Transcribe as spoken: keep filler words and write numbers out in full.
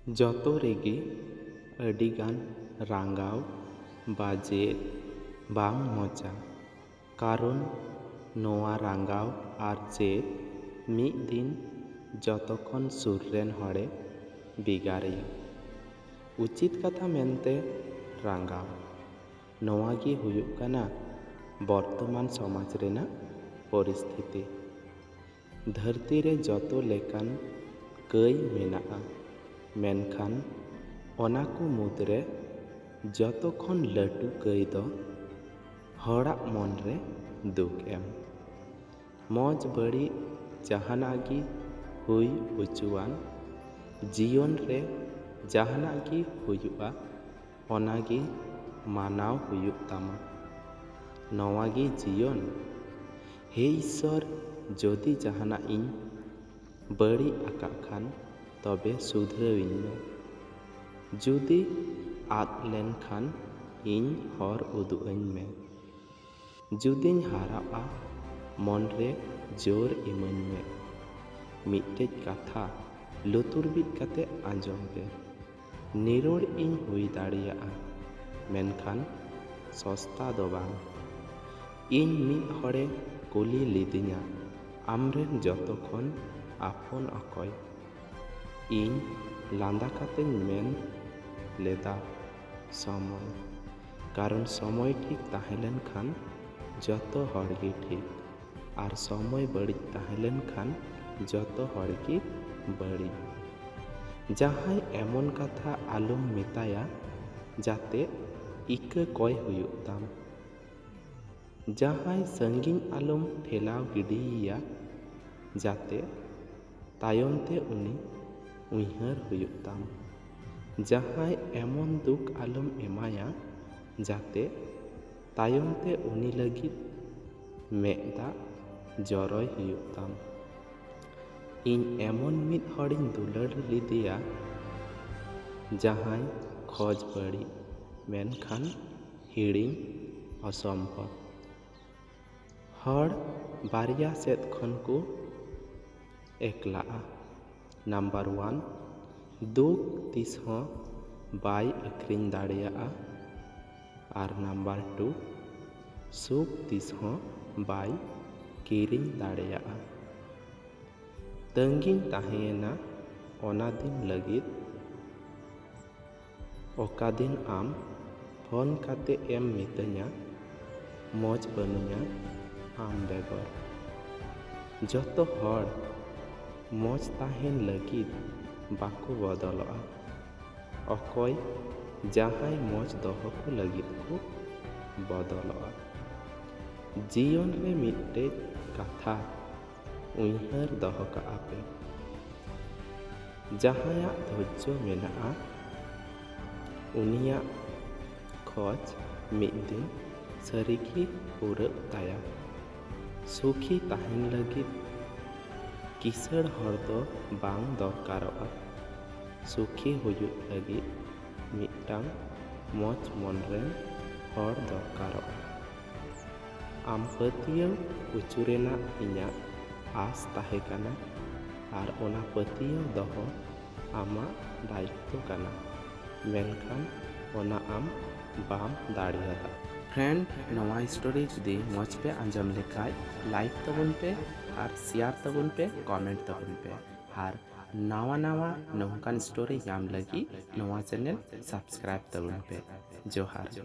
ᱡᱚᱛᱚ ᱨᱮᱜᱮ ᱟᱹᱰᱤᱜᱟᱱ ᱨᱟᱸᱜᱟᱣ, ᱵᱟᱡᱮᱫ, ᱵᱟᱝ ᱢᱚᱡᱟ᱾ ᱠᱟᱨᱚᱱ ᱱᱚᱣᱟ ᱨᱟᱸᱜᱟᱣ ᱟᱨ ᱡᱮᱫ ᱢᱤᱫ ᱫᱤᱱ ᱡᱚᱛᱚ ᱠᱷᱚᱱ ᱥᱩᱨ ᱨᱮᱱ ᱦᱚᱲᱮ ᱵᱷᱮᱜᱟᱨᱮᱭᱟ᱾ ᱩᱪᱤᱛ ᱠᱟᱛᱷᱟ ᱢᱮᱱᱛᱮ ᱨᱟᱸᱜᱟᱣ᱾ ᱱᱚᱣᱟ ᱜᱮ ᱦᱩᱭᱩᱜ ᱠᱟᱱᱟ ᱵᱚᱨᱛᱚᱢᱟᱱ ᱥᱚᱢᱟᱡᱽ ᱨᱮᱱᱟᱜ ᱯᱚᱨᱤᱥᱛᱷᱤᱛᱤ᱾ ᱫᱷᱟᱹᱨᱛᱤ ᱨᱮ ᱡᱚᱛᱚ ᱞᱮᱠᱟᱱ ᱠᱟᱹᱭ ᱢᱮᱱᱟᱜᱼᱟ, ᱢᱮᱱᱠᱷᱟᱱ ᱚᱱᱟ ᱠᱚ ᱢᱩᱫᱽᱨᱮ ᱡᱚᱛᱚ ᱠᱷᱚᱱ ᱞᱟᱹᱴᱩ ᱠᱟᱹᱭ ᱫᱚ ᱦᱚᱲᱟᱜ ᱢᱚᱱ ᱨᱮ ᱫᱩᱠ ᱮᱢ᱾ ᱢᱚᱡᱽ ᱵᱟᱹᱲᱤᱡ ᱡᱟᱦᱟᱱᱟᱜ ᱜᱮ ᱦᱩᱭ ᱦᱚᱪᱚᱣᱟᱱ, ᱡᱤᱭᱚᱱ ᱨᱮ ᱡᱟᱦᱟᱱᱟᱜ ᱜᱮ ᱦᱩᱭᱩᱜᱼᱟ, ᱚᱱᱟ ᱜᱮ ᱢᱟᱱᱟᱣ ᱦᱩᱭᱩᱜ ᱛᱟᱢᱟ᱾ ᱱᱚᱣᱟ ᱜᱮ ᱡᱤᱭᱚᱱ᱾ ᱦᱮ ᱤᱥᱥᱚᱨ, ᱡᱩᱫᱤ ᱡᱟᱦᱟᱱᱟᱜ ᱤᱧ ᱵᱟᱹᱲᱤᱡ ᱟᱠᱟᱫ ᱠᱷᱟᱱ, ᱛᱚᱵᱮ ᱥᱩᱫᱷᱨᱟᱹᱣᱤᱧ ᱢᱮ᱾ ᱡᱩᱫᱤ ᱟᱫ ᱞᱮᱱᱠᱷᱟᱱ, ᱤᱧ ᱦᱚᱨ ᱩᱫᱩᱜ ᱟᱹᱧ ᱢᱮ᱾ ᱡᱩᱫᱤᱧ ᱦᱟᱨᱟᱜᱼᱟ, ᱢᱚᱱ ᱨᱮ ᱡᱳᱨ ᱤᱢᱟᱹᱧ ᱢᱮ᱾ ᱢᱤᱫᱴᱮᱡ ᱠᱟᱛᱷᱟ ᱞᱩᱛᱩᱨ ᱵᱤᱫ ᱠᱟᱛᱮ ᱟᱸᱡᱚᱢ ᱯᱮ᱾ ᱱᱤᱨᱚᱲ ᱤᱧ ᱦᱩᱭ ᱫᱟᱲᱮᱭᱟᱜᱼᱟ, ᱢᱮᱱᱠᱷᱟᱱ ᱥᱚᱥᱛᱟ ᱫᱚ ᱵᱟᱝ᱾ ᱤᱧ ᱢᱤᱫ ᱦᱚᱲᱮ ᱠᱩᱞᱤ ᱞᱤᱫᱤᱧᱟ, "ᱟᱢᱨᱮᱱ ᱡᱚᱛᱚ ᱠᱷᱚᱱ ᱟᱯᱚᱱ ᱚᱠᱚᱭ?" ᱤᱧ ᱞᱟᱸᱫᱟ ᱠᱟᱛᱮᱧ ᱢᱮᱱ ᱞᱮᱫᱟ, "ᱥᱚᱢᱚᱭ᱾" ᱠᱟᱨᱚᱱ ᱥᱚᱢᱚᱭ ᱴᱷᱤᱠ ᱛᱟᱦᱮᱸ ᱞᱮᱱᱠᱷᱟᱱ ᱡᱚᱛᱚ ᱦᱚᱲ ᱜᱮ ᱴᱷᱤᱠ, ᱟᱨ ᱥᱚᱢᱚᱭ ᱵᱟᱹᱲᱤᱡ ᱛᱟᱦᱮᱸ ᱞᱮᱱᱠᱷᱟᱱ ᱡᱚᱛᱚ ᱦᱚᱲ ᱜᱮ ᱵᱟᱹᱲᱤᱡ᱾ ᱡᱟᱦᱟᱸᱭ ᱮᱢᱚᱱ ᱠᱟᱛᱷᱟ ᱟᱞᱚᱢ ᱢᱮᱛᱟᱭᱟ, ᱡᱟᱛᱮ ᱤᱠᱟᱹ ᱠᱚᱭ ᱦᱩᱭᱩᱜ ᱛᱟᱢ᱾ ᱡᱟᱦᱟᱸᱭ ᱥᱟᱺᱜᱤᱧ ᱟᱞᱚᱢ ᱴᱷᱮᱞᱟᱣ ᱜᱤᱰᱤᱭᱮᱭᱟ, ᱡᱟᱛᱮ ᱛᱟᱭᱚᱢ ᱛᱮ ᱩᱱᱤ ᱩᱭᱦᱟᱹᱨ ᱦᱩᱭᱩᱜ ᱛᱟᱢ᱾ ᱡᱟᱦᱟᱸᱭ ᱮᱢᱚᱱ ᱫᱩᱠ ᱟᱞᱚᱢ ᱮᱢᱟᱭᱟ, ᱡᱟᱛᱮ ᱛᱟᱭᱚᱢ ᱛᱮ ᱩᱱᱤ ᱞᱟᱹᱜᱤᱫ ᱢᱮᱫ ᱫᱟᱜ ᱡᱚᱨᱚᱭ ᱦᱩᱭᱩᱜ ᱛᱟᱢ᱾ ᱤᱧ ᱮᱢᱚᱱ ᱢᱤᱫ ᱦᱚᱲᱤᱧ ᱫᱩᱞᱟᱹᱲ ᱞᱮᱫᱮᱭᱟ, ᱡᱟᱦᱟᱸᱭ ᱠᱷᱚᱡᱽ ᱵᱟᱹᱲᱤᱡ, ᱢᱮᱱᱠᱷᱟᱱ ᱦᱤᱲᱤᱧ ᱚᱥᱚᱢᱵᱷᱚᱵ᱾ ᱦᱚᱲ ᱵᱟᱨᱭᱟ ᱥᱮᱫ ᱠᱷᱚᱱ ᱠᱚ ᱮᱠᱞᱟᱜᱼᱟ᱾ ᱱᱟᱢᱵᱟᱨ ᱚᱣᱟᱱ, ᱫᱩᱠ ᱛᱤᱥ ᱦᱚᱸ ᱵᱟᱭ ᱟᱹᱠᱷᱨᱤᱧ ᱫᱟᱲᱮᱭᱟᱜᱼᱟ᱾ ᱟᱨ ᱱᱟᱢᱵᱟᱨ ᱴᱩ, ᱥᱩᱠ ᱛᱤᱥ ᱦᱚᱸ ᱵᱟᱭ ᱠᱤᱨᱤᱧ ᱫᱟᱲᱮᱭᱟᱜᱼᱟ᱾ ᱛᱟᱺᱜᱤᱧ ᱛᱟᱦᱮᱸᱭᱮᱱᱟ ᱚᱱᱟ ᱫᱤᱱ ᱞᱟᱹᱜᱤᱫ, ᱚᱠᱟ ᱫᱤᱱ ᱟᱢ ᱯᱷᱳᱱ ᱠᱟᱛᱮ ᱮᱢ ᱢᱤᱛᱟᱹᱧᱟ, ᱢᱚᱡᱽ ᱵᱟᱹᱱᱩᱧᱟ ᱟᱢ ᱵᱮᱜᱚᱨ᱾ ᱡᱚᱛᱚ ᱦᱚᱲ ᱢᱚᱡᱽ ᱛᱟᱦᱮᱱ ᱞᱟᱹᱜᱤᱫ ᱵᱟᱠᱚ ᱵᱚᱫᱚᱞᱚᱜᱼᱟ᱾ ᱚᱠᱚᱭ ᱡᱟᱦᱟᱸᱭ ᱢᱚᱡᱽ ᱫᱚᱦᱚ ᱠᱚ ᱞᱟᱹᱜᱤᱫ ᱠᱚ ᱵᱚᱫᱚᱞᱚᱜᱼᱟ᱾ ᱡᱤᱭᱚᱱ ᱨᱮ ᱢᱤᱫᱴᱮᱡ ᱠᱟᱛᱷᱟ ᱩᱭᱦᱟᱹᱨ ᱫᱚᱦᱚ ᱠᱟᱜᱼᱟ ᱯᱮ, ᱡᱟᱦᱟᱸᱭᱟᱜ ᱫᱷᱳᱨᱡᱚ ᱢᱮᱱᱟᱜᱼᱟ, ᱩᱱᱤᱭᱟᱜ ᱠᱷᱚᱡ ᱢᱤᱫ ᱫᱤᱱ ᱥᱟᱹᱨᱤᱜᱮ ᱯᱩᱨᱟᱹᱜ ᱛᱟᱭᱟ᱾ ᱥᱩᱠᱷᱤ ᱛᱟᱦᱮᱱ ᱞᱟᱹᱜᱤᱫ ᱠᱤᱥᱟᱹᱬ ᱦᱚᱲ ᱫᱚ ᱵᱟᱝ ᱫᱚᱨᱠᱟᱨᱚᱜᱼᱟ᱾ ᱥᱩᱠᱷᱤ ᱦᱩᱭᱩᱜ ᱞᱟᱹᱜᱤᱫ ᱢᱤᱫᱴᱟᱝ ᱢᱚᱡᱽ ᱢᱚᱱ ᱨᱮᱱ ᱦᱚᱲ ᱫᱚᱨᱠᱟᱨᱚᱜᱼᱟ᱾ ᱟᱢ ᱯᱟᱹᱛᱭᱟᱹᱣ ᱚᱪᱚ ᱨᱮᱱᱟᱜ ᱤᱧᱟᱹᱜ ᱟᱸᱥ ᱛᱟᱦᱮᱸ ᱠᱟᱱᱟ, ᱟᱨ ᱚᱱᱟ ᱯᱟᱹᱛᱭᱟᱹᱣ ᱫᱚᱦᱚ ᱟᱢᱟᱜ ᱫᱟᱭᱤᱛᱛᱚ ᱠᱟᱱᱟ, ᱢᱮᱱᱠᱷᱟᱱ ᱚᱱᱟ ᱟᱢ ᱵᱟᱢ ᱫᱟᱲᱮᱭᱟᱫᱟ᱾ ᱯᱷᱨᱮᱱᱰ, ᱱᱚᱣᱟ ᱥᱴᱳᱨᱤ ᱡᱩᱫᱤ ᱢᱚᱡᱽ ᱯᱮ ᱟᱸᱡᱚᱢ ᱞᱮᱠᱷᱟᱡ, ᱞᱟᱭᱤᱠ ᱛᱟᱵᱚᱱ ᱯᱮ ᱟᱨ ᱥᱮᱭᱟᱨ ᱛᱟᱵᱚᱱ ᱯᱮ, ᱠᱚᱢᱮᱱᱴ ᱛᱟᱵᱚᱱ ᱯᱮ, ᱟᱨ ᱱᱟᱣᱟ ᱱᱟᱣᱟ ᱱᱚᱝᱠᱟᱱ ᱥᱴᱳᱨᱤ ᱧᱟᱢ ᱞᱟᱹᱜᱤᱫ ᱱᱚᱣᱟ ᱪᱮᱱᱮᱞ ᱥᱟᱵᱥᱠᱨᱟᱭᱤᱵ ᱛᱟᱵᱚᱱ ᱯᱮ᱾ ᱡᱚᱦᱟᱨ ᱜᱮ᱾